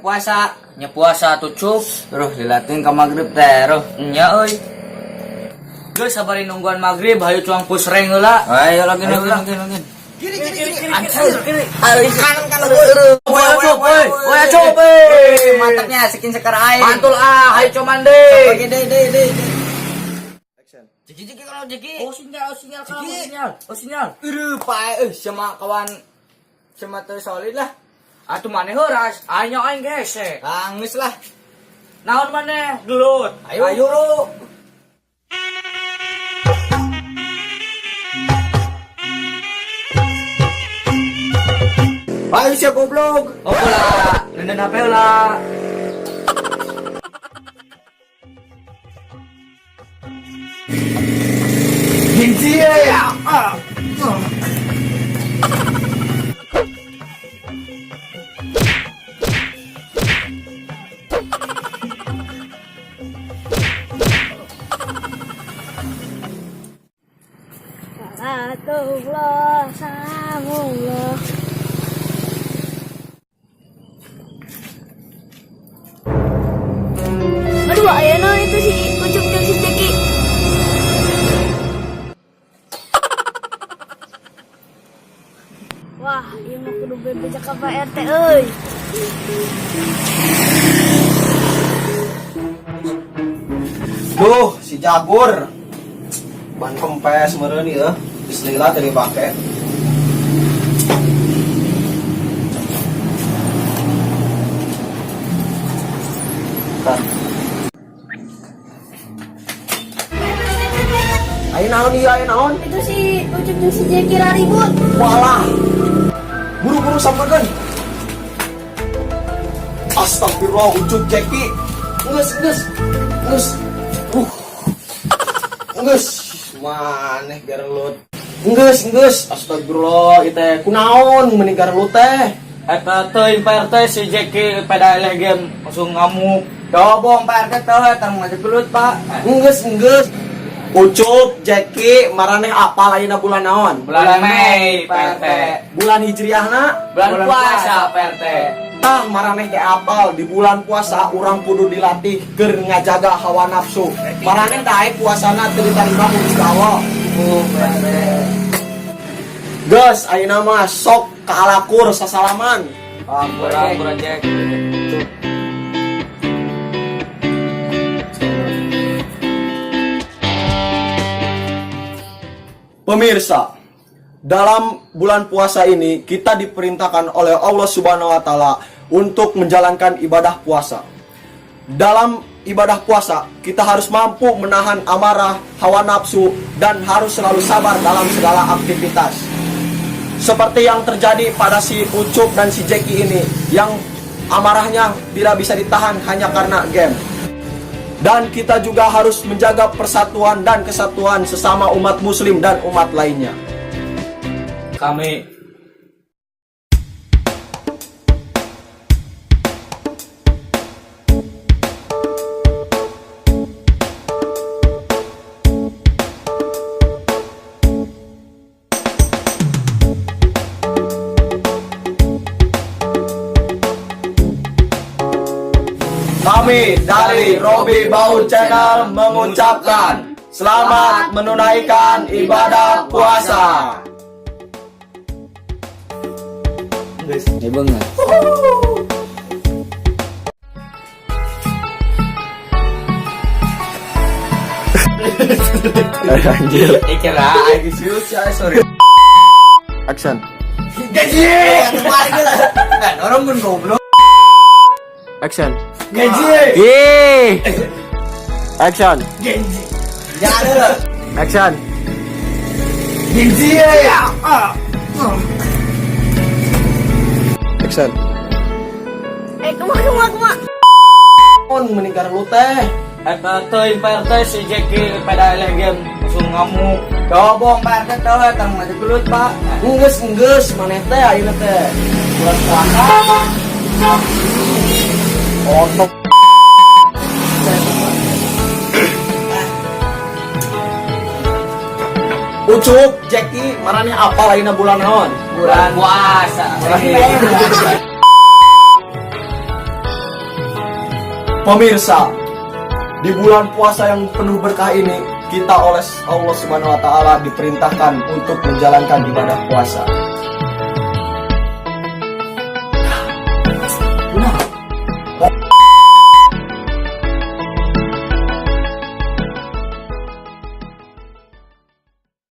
Puasa. Nya puasa atuh, Cup. Ruh dilatih ka magrib teh, ruh. Nya euy. Geus sabari nungguan magrib, hayu cuang push rank heula. Ayo lagi Ayo lagi lah. lagi lagi. Kiri kiri kiri. Anjir. Kiri. Kanan kanan. Woi, Cup, euy. Woi, Cup, euy. Mantapnya skin sekar aing. Mantul ah, hayu cuman deui. Oke deh deh deh. Jiki jiki kalau jiki. Oh sinyal, oh sinyal, kalau sinyal. Oh sinyal. Aduh, pae euy sama kawan sama teu solid lah. Atuh maneh heuras, aing aing gesek. Nangis lah. Naon maneh? Gelut. Ayo. Ayo ru. Ayo siap goblok. Oh lah, nenden HP lah. Hiji ya. Salatullah, salamullah. Aduh, aya naon itu si Ucup jeung si Jeki. Wah, ieu mah kudu bebeja ka Pak RT euy. Duh, si Jagur. Ban kempes meureun ieu. Geus lila teu dipake. Tar. Ayo naon ieu, ayo naon? Itu si Ucup jeung si Jeki raribut. Walah. Buru-buru sampeurkeun. Astagfirullah, Ucup Jeki. Geus, geus. Geus. Geus, maneh gerelut. Geus, geus. Astagfirullah, ieu teh kunaon meni gerelut teh? Eta teuing Pak RT si Jeki pada eleh game langsung ngamuk. Coba Pak RT teh eta ngajak gelut, Pak. Geus, geus. Ucup, Jeki, maraneh apal ayeuna bulan naon? Bulan Mei, Pak RT. Bulan Hijriahna? Bulan puasa, Pak RT. Tah maraneh teh apal di bulan puasa urang kudu dilatih keur ngajaga hawa nafsu. Maraneh teh aya puasana teu ditarima ku Gusti Allah. Pak RT. Geus ayeuna mah sok kaalakur sasalaman. Kurang kurang Jack. Pemirsa, dalam bulan puasa ini kita diperintahkan oleh Allah Subhanahu wa taala untuk menjalankan ibadah puasa. Dalam ibadah puasa, kita harus mampu menahan amarah, hawa nafsu, dan harus selalu sabar dalam segala aktivitas. Seperti yang terjadi pada si Ucup dan si Jeki ini, yang amarahnya tidak bisa ditahan hanya karena game. Dan kita juga harus menjaga persatuan dan kesatuan sesama umat muslim dan umat lainnya. Kami Kami dari Robi Bau Channel mengucapkan selamat menunaikan ibadah puasa. Ini banget. Anjir. Kira aing serius ya, sorry. Action. Gaji. Orang pun goblok. Action. Gaji. Ih. Action. Genji. Jangan. Action. Genji ya. Action. Kumaha kumaha kumaha. On meni gerelut teh. Eta teuing Pak RT si Jeki pada eleh game langsung ngamuk. Coba Pak RT teh eta ngajak gelut, Pak. Geus, geus maneh teh ayeuna teh. Bulan puasa. Otok. Ucup, Jeki, maraneh apal ayeuna bulan naon? Bulan puasa. Pemirsa, di bulan puasa yang penuh berkah ini, kita oleh Allah Subhanahu wa taala diperintahkan untuk menjalankan ibadah puasa.